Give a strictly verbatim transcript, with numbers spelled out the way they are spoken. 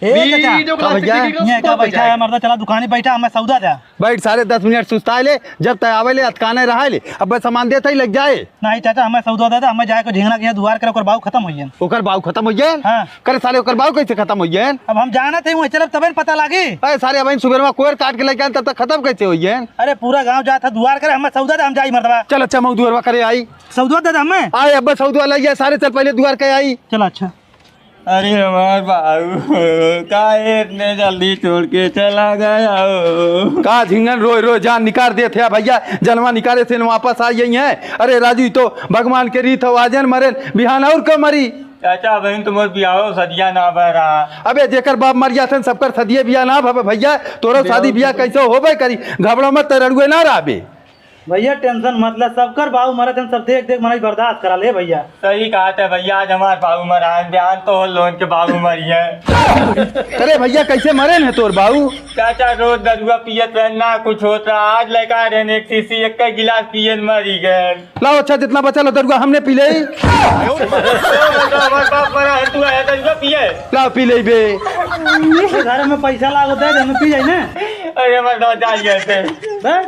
ए, चाचा। का भैया? ये का बैठा है, मर्दा? चला दुकानी बैठा, हमें सौदा दे। बैठ सारे, दस मिनट सुस्ताए ले, जब तय आवे ले, अतकाने रहा ले। अब्बे सामान देत ही लग जाए। नहीं चाचा, हमें सौदा दे दे, हमें जाए को झिंगना के यहाँ दुआर करे, ओकर बाऊ खतम होइहैं। ओकर बाऊ खतम होइहैं? हाँ। करे सारे, ओकर बाऊ कैसे खतम होइहैं? अब हम जानत ही, वहीं चलब तबे न पता लागी। अरे सारे, अब इन सुबेरवा कोयर काट के लेके आन, तब तक खतम कैसे होइहैं? अरे पूरा गाँव जात है दुआर करे, हमें सौदा दे, हम जाई मर्दवा। चल अच्छा, मऊ दुआरवा करे आई। सौदा दे दे हमें। आए अब्बे सौदा लग जाए सारे, चल पहले दुआर के आई। चल अच्छा। अरे हमार बाबू, काहे इतने जल्दी छोड़ के चला गया हो? का झिंगन रोए रोए जान निकाल देत है भैया, जनवा निकाले से न वापस आ गई है। अरे राजू, ई तो भगवान के रीत हो, आजन मरेन, बिहान और का मरी। चाचा, बहन तुम्हार बियाहो सदिया ना भय रहा। अबे जेकर बाप मर जाते हैं, सबकर सदिये बियाह ना भवे भैया, तोरो शादी बियाह कैसे होबे करी? घबड़ो मत, तै रड़ुए ना रहबे। भैया tension मत ले, सबकर बाबू मरत हैं, सब देख देख मनई बर्दाश्त करा ले भैया। सही कहत है भैया, आज हमार बाबू मरा है, बिहान तो हो लोन के बाबू मरी है। अरे भैया, कैसे मरे हैं तोर बाबू? चाचा रोज दरुआ पियत रहन, ना कुछ होत रहा, आज लेकर आए रहन एक शीशी, एक गिलास पियन मरी गए। लाओ अच्छा, जितना बचा लो दरुआ हमने पी ले। हमार बाप मरा है, तू है दरुआ पिए? लाओ पी ले बे। घर में पैसा लागो दे दे, हम पी जाई ना। अरे हमार दो चार गए थे। बस।